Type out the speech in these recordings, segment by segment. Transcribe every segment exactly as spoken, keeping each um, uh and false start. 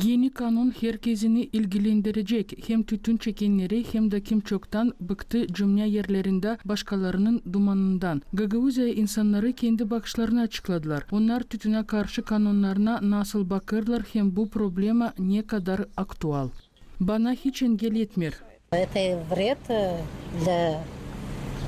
Eni kanon herkezini ilgilendirecek, hem tütün çekenneri, hem dä kim çoktan bıktı cümnä erlerindä başkalarının dumanından. Gagauziya insannarı kendi bakışlarını açıkladılar. Onnar tütünä karşı kanonnarına nasıl bakêrlar hem bu problema ne kadar aktual. Bana hiç engel etmeer. Это вред, э, для,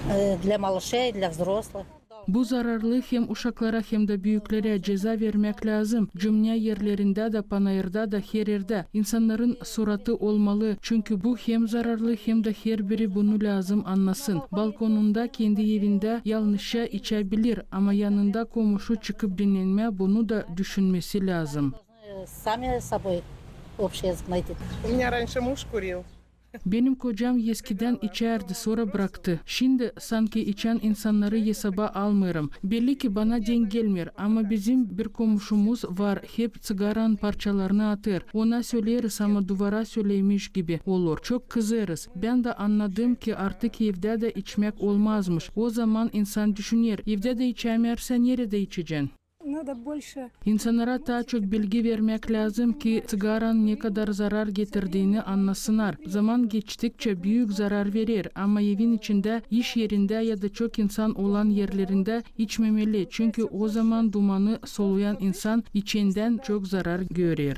э, для малышей, для взрослых. Bu zararlı hem uşaklara, hem dä büüklerä. Ceza vermäk lääzım. Cümnä erlerindä dä, panairda da, her erdä. İnsannarın suratı olmalı, çünkü bu hem zararlı, hem dä herbiri bunu lääzım annasın. Balkonunda, kendi evindä yalnızça içä bilir, ama yanında komuşu çıkıp dinnenmää, bunu da düşünmesi lääzım. Сами с собой общее найти. У меня раньше муж курил. Benim kocam eskidän içärdi, sora bıraktı. Şindi sanki içän insannarı esaba almêêrım. Belli ki, bana denk gelmeer, ama bizim bir komuşumuz var, hep ţigaranın parçalarını atêr. Ona söleeriz, ama duvara sölemiş gibi olur. Çok kızêrız. Bän dä annadım ki, artık evdä dä içmäk olmazmış. O zaman insan düşüner, evdä dä içämeersän, neredä içecän? Надо больше. İnsannara taa çok bilgi vermäk lääzım ki, ţigaranın ne kadar zarar getirdiini annasınnar. Zaman geçtikçä büük zarar verer, ama evin içindä, iş erindä ya da çok insan olan erlerindä içmemeli, çünkü o zaman dumanı soluyan insan içendän çok zarar görer.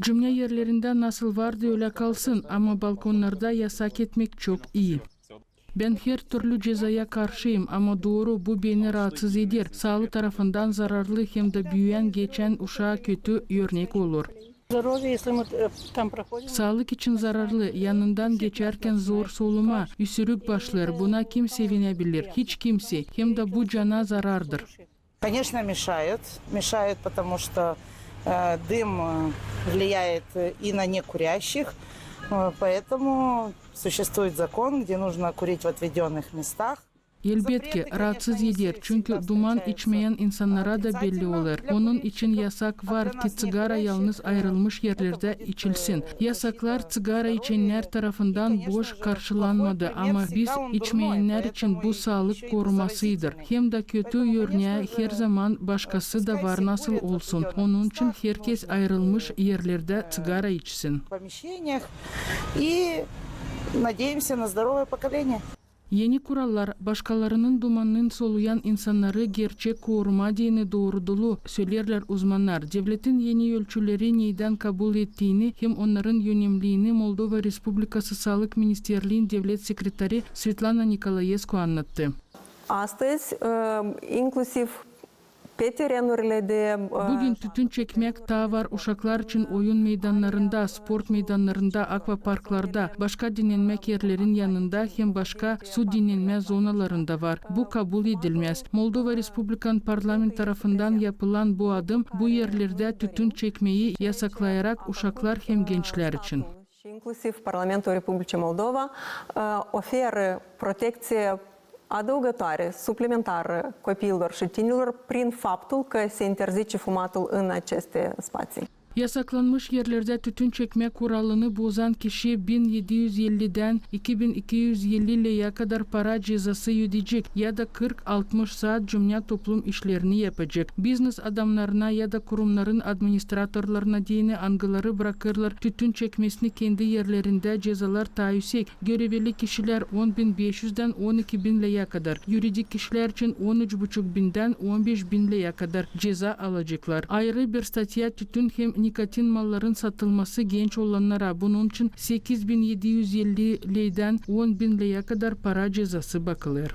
Cümnä erlerindä nasıl vardı, ölä kalsın, ama balkonnarda yasak etmäk çok ii. Bän her türlü cezaya karşıyım, ama dooru, bu beni raatsız eder. Saalık tarafından zararlı hem dä büüyän, geçän uşaa kötü örnek olur. Здоровье, если мы, э, там проходим. Saalık için zararlı, yanından geçärkän zor solumaa, üsürük başlêêr, buna kim sevinäbilir? Hiç kimsey. Hem dä bu cana zarardır. Конечно, мешает. Мешает, потому что, э, дым, э, влияет, э, и на некурящих. Э, поэтому существует закон, где нужно курить в отведённых местах. Elbetki, raatsız eder, çünkü duman içmeyän insannara da belli olêr. Onun için yasak var ki, ţigara yalnız ayırılmış erlerdä içilsin. Yasaklar ţigara içennär tarafından boş karşılanmadı, ama biz, içmeyennär için, bu saalık korumasıdır. Hem dä kötü örnää her zaman başkası da var, nasıl olsun. Onun için herkez ayırılmış erlerdä ţigara içsin. Помещениях и надеемся на здоровое поколение. Eni kurallar başkalarının dumanın soluyan insannarı gerçek korumaa deyni dooruduluu, söleerlär uzmannar. Devletin eni ölçüleri neydän kabul ettiini hem onnarın önemliini Moldova Respublikası Saalık ministerliin devlet sekreteri Svetlana Nikolaescu annattı. Astăzi, ă, inclusiv pe terenurile de, ă, Büün tütün çekmäk taa var uşaklar için oyun meydannarında, sport meydannarında, akvaparklarda, başka dinnenmäk erlerin yanında hem başka su dinnenmä zonalarında var. Bu kabul edilmäz. Moldova Respublikanın parlament tarafından yapılan bu adım, bu erlerdä tütün çekmeyi yasaklayarak uşaklar hem gençlär için. Și inclusiv Parlamentul Republicii Moldova, ă, oferă protecție adăugătoare, suplimentară copiilor și tinerilor prin faptul că se interzice fumatul în aceste spații. Yasaklanmış erlerdä tütün çekmäk kuralını bozan kişi bin edi üz ellidän iki bin iki üz elli leä kadar para cezası ödeyecek ya da kırk-altmış saat cümnä toplum işlerini yapacek. Biznes adamnarına ya da kurumnarın administratorlarına deyni, angıları brakêrlar tütün çekmesini kendi erlerindä, cezalar taa üüsek. Görevelli kişilär on bin beş üzdän on iki bin leä kadar, yuridik kişilär için on üç buçuk bindän on beş bin leä kadar ceza alaceklar. Ayırı bir statya tütün hem nikotin malların satılması genç olannara, bunun için sekiz bin edi üz elli leydän on bin leä kadar para cezası bakılêr.